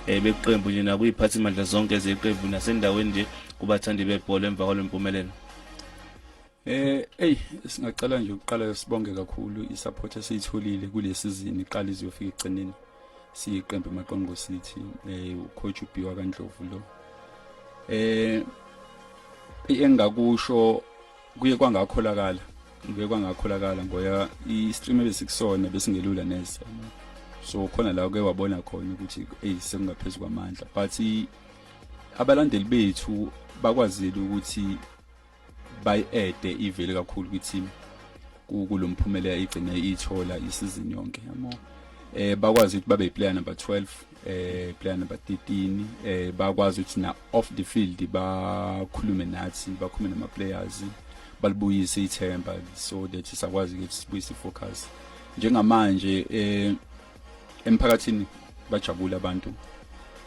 Beqembu nje nakuyiphathimandla zonke zeqembu nasendaweni nje kubathandi bebhola emva kwalompumelelo. Ey, singacela nje ukuqala sibonge kakhulu isupport esiyitholile kule season iqala izofika egcineni. Siyiqembu Maqongo City, ucoach uBhiwa kaNdlovu lo. Engakusho kuye kwangakholakala ngoya i-stream ebesikusona besingelula neze. So khona la ke wabona khona ukuthi ey, sekungaphezulu kwamandla, but abalandeli bethu bakwazile ukuthi bayi-adde ivele kakhulu kwi-team kulomphumela igcine ithola isizini yonke, yabo. Bakwazi ukuthi babe player number 12, player number 13, bakwazi ukuthi na off the field bakhulume nathi, bakhulume nama players, balibuyise ithemba so that sakwazi ukuthi sibuyise ifocus. Njengamanje emphakathini bajabula abantu,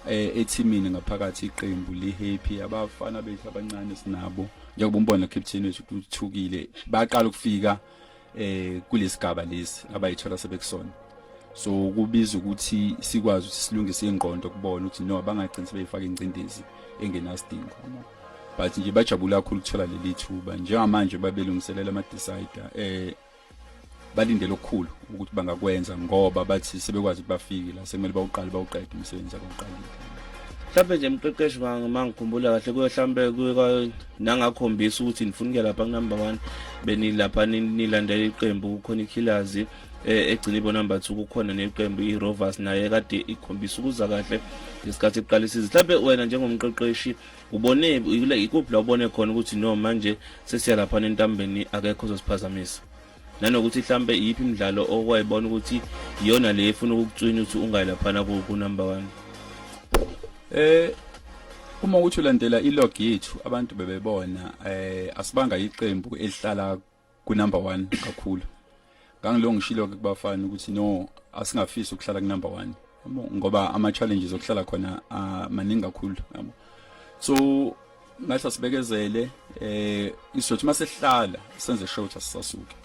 ethimini ngaphakathi iqembu li happy, abafana bethu abancane sinabo, njengoba umbona captain wethu uthukile, baqala ukufika kulesigaba lesi abayithola sebekusona. So kubiza ukuthi sikwazi ukuthi silungise ingqondo kubona ukuthi no, abangagcini sebeyifaka ingcindezi engenasidingo, but nje bajabula kakhulu ukuthola leli thuba. Njengamanje babelungiselela ama decider, balindele okukhulu ukuthi bangakwenza, ngoba bathi sebekwazi ukuthi bafike la, sekumele bawuqale bawuqede umsebenzi abawuqalile. Mhlawumbe nje mqeqeshi, mangikhumbula kahle, kuye mhlawumbe kuye nangakhombisa ukuthi nifuna ukuya lapha ku-number 1, benilapha nilandela iqembu, kukhona iKillers egcina ibo number 2, kukhona neqembu iRovers naye kade ikhombisa ukuza kahle ngesikhathi iqala isizini. Mhlawumbe wena njengomqeqeshi ubone ikuphi la ubone khona ukuthi no, manje sesiya lapha entambeni, akekho ozosiphazamisa, nanokuthi mhlambe iyiphi imidlalo okwayibona ukuthi iyona le efuna ukukutswinya ukuthi ungayi laphana ku number 1? Uma uthi ulandela ilog yethu, abantu bebebona asibanga iqembu elihlala ku number 1 kakhulu. Ngangilo ngishilo ke kubafana ukuthi no, asingafisi ukuhlala ku number 1, yabo, ngoba ama challenges okuhlala khona maningi kakhulu, yabo. So ngathi asibekezele, isothi mase sihlala senze sure ukuthi asisasuke.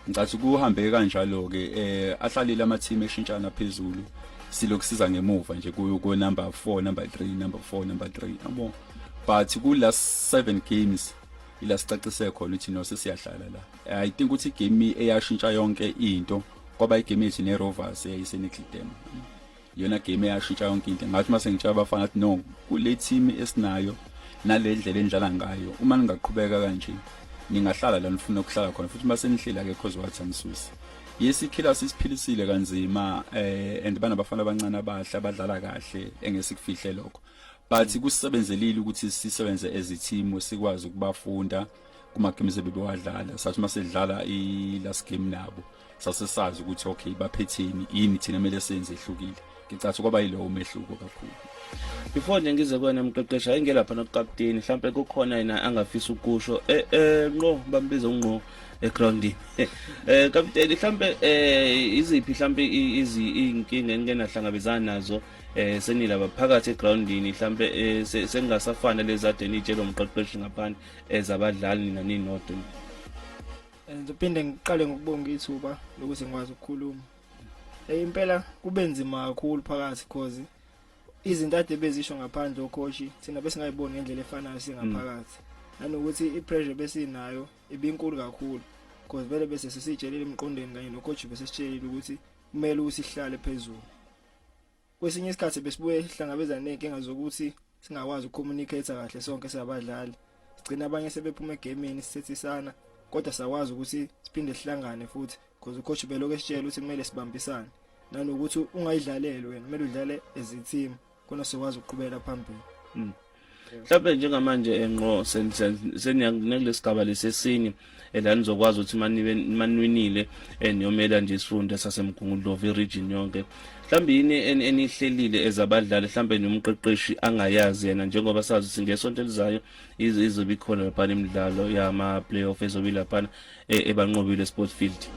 Ngicathi kuhambe kanjalo ke, ahlalile ama team eshintshana phezulu, silokusiza ngemuva nje ku number 4, number 3, number 4, number 3, yabo, but ku last 7 games ila sicacise khona ukuthi no, sesiyahlala la. I think ukuthi igame eyashintsha yonke into kwaba igame yethu ne-Rovers eyayise-Nickel Dam, iyona game eyashintsha yonke into. Ngathi mase ngitshela abafana ukuthi no, kule team esinayo nale ndlela enidlala ngayo, uma ningaqhubeka kanje ningahlala la nifuna ukuhlala khona, futhi mase nihleli akekho ozowathi anisusi. Yes, iKillers isiphilisile kanzima, and banabafana abancane abahle abadlala kahle, engesikufihle lokho, but kusisebenzelile ukuthi sisebenze as a team, sikwazi ukubafunda kuma games ebebewadlala. Sathi masedlala i last game nabo, sasesazi ukuthi okay, baphetheni yini, thina kumele senze ehlukile. Ngicathi kwaba yilowo umehluko kakhulu. Before nje ngize kuwena mqeqeshi, ayinge lapha nokapteni, mhlambe kukhona yena angafisa ukusho, nqo bambiza unqo egroundini. Kapteni, mhlambe iziphi mhlambe izi inkinga enike nahlangabezana nazo senilaba phakathi egroundini, mhlambe sengasafana lezi ade nitshela umqeqeshi ngaphandle ezabadlali nina ninodwa? Ngizophinde ngiqale ngokubonga ithuba lokuthi ngikwazi ukukhuluma. Impela kube nzima kakhulu phakathi, cause izinto ade bezisho ngaphandle ocoach thina besingayiboni ngendlela efanayo singaphakathi. Nanokuthi ipressure besinayo ibinkulu kakhulu, cause vele bese sesitshelile emqondweni kanye nocoach bese sitshelile ukuthi kumele ukuthi sihlale phezulu. Kwesinye isikhathi besibuye sihlangabezana nezinkinga zokuthi singakwazi ukucommunicate kahle sonke singabadlali. Sigcina abanye sebephuma egameni sithethisana, kodwa sakwazi ukuthi siphinde sihlangane futhi, because ucoach belokhu esitshela ukuthi kumele sibambisane, nanokuthi ungayidlaleli wena, kumele udlale as a team khona sizokwazi ukuqhubela phambili. Mhlawumbe njengamanje enqo seniyakulesigaba lesesinye la nizokwazi ukuthi manibe maniwinile niyomela nje isifunda saseMgungundlovu, i-region yonke. Mhlawumbe yini enihlelile ezabadlali, mhlawumbe nomqeqeshi angayazi yena, njengoba sazi ukuthi ngesonto elizayo izobe ikhona lapha imidlalo yama playoff ezobe lapha ebanqobile Sport Field?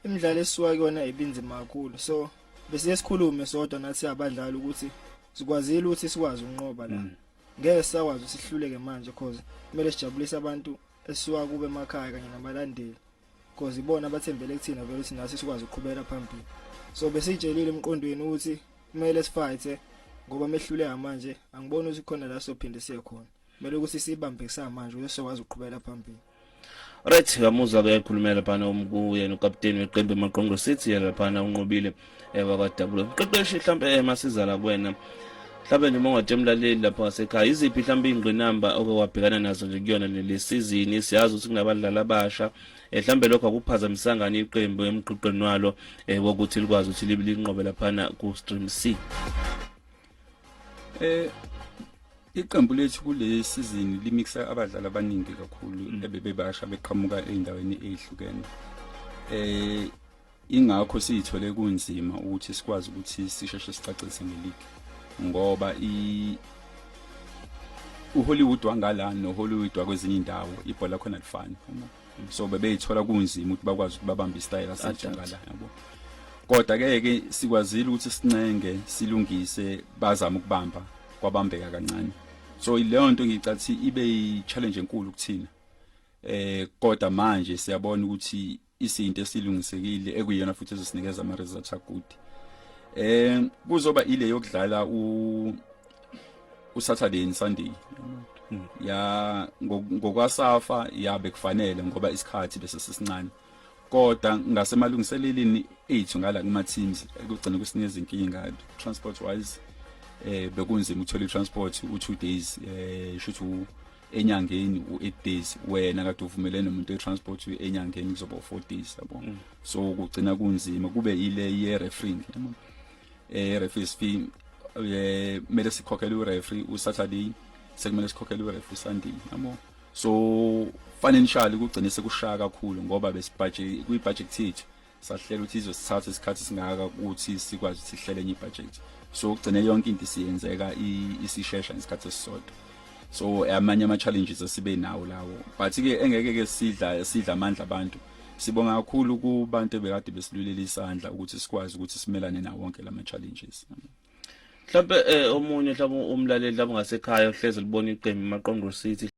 Imidlalo esisuka kuyona ibinzima kakhulu, so bese sikhulume sodwa nathi abadlali ukuthi sikwazile ukuthi sikwazi ukunqoba la, ngeke sisakwazi ukuthi sihluleke manje, cause kumele sijabulise abantu esisuka kube emakhaya kanye nabalandeli, cause ibona abathembele kuthina vele ukuthi nathi sikwazi ukuqhubela phambili. So besitshelile emqondweni ukuthi kumele sifight, ngoba mehluleka manje angiboni ukuthi khona la sophinde siye khona. Kumele ukuthi sibambe kusamanje ukuze sizokwazi ukuqhubela phambili. Right, ngamuzwa ke ekhulumela laphana umkuyena ukapteni weqembu eMaqongo City laphana unqobile wakwa-W. Mqeqeshi, mhlambe masiza la kuwena. Mhlambe nje uma ungathi lapha ngasekhaya, iziphi mhlambe ingqinamba oke wabhekana nazo nje kuyona le season? Siyazi ukuthi kunabadlali abasha. Mhlambe lokho akuphazamisanga iqembu emgqigqweni walo wokuthi likwazi ukuthi libe linqobe laphana ku Stream C? Iqembu lethu kule season limixa abadlali abaningi kakhulu ebebebasha beqhamuka ezindaweni ezihlukene. Ingakho siyithole kunzima ukuthi sikwazi ukuthi sisheshe sicacise ngeleague, ngoba i uHollywood wangala noHollywood wakwezinye indawo ibhola khona alifani. So bebeyithola kunzima ukuthi bakwazi ukuthi babambe istyle sethu ngala, yabo. Kodwa ke ke sikwazile ukuthi sincenge, silungise, bazama ukubamba, kwabambeka kancane. So leyo nto ngicathi ibe i-challenge enkulu kuthina. Kodwa manje siyabona ukuthi isinto esilungisekile ekuyiyona futhi ezosinikeza ama results agood. Kuzoba ile yokudlala u uSaturday and Sunday. Ya, ngokwaSAFA yabe kufanele ngoba isikhathi bese sisincane. Kodwa ngasemalungiseleleni ethu ngala kuma teams ekugcina kusinikeza inkinga transport wise. Bekunzima ukuthola i-transport u2 days, shuthi enyangeni u8 days, wena kade uvumelene nomuntu we-transport enyangeni kuzoba u4 days, yabo. So kugcina kunzima, kube ile ye refereeing, yabo. Referees fee, kumele sikhokhele ureferee uSaturday, sekumele sikhokhele ureferee uSunday, yabo. So financially kugcine sekushaya kakhulu, ngoba besibudget kwi-budget yethu sahlela ukuthi izosithatha isikhathi singaka ukuthi sikwazi ukuthi sihlele enye ibudget. So kugcine yonke into isiyenzeka isishesha ngesikhathi esisodwa. So amanye ama challenges esibe nawo lawo, but ke engeke ke sidla amandla abantu. Sibonga kakhulu kubantu ebekade besilulele isandla ukuthi sikwazi ukuthi simelane nawo wonke lama challenges. Mhlawumbe omunye mhlawumbe umlaleli mhlawumbe ngasekhaya uhleze libona iqembu iMaqongqo City.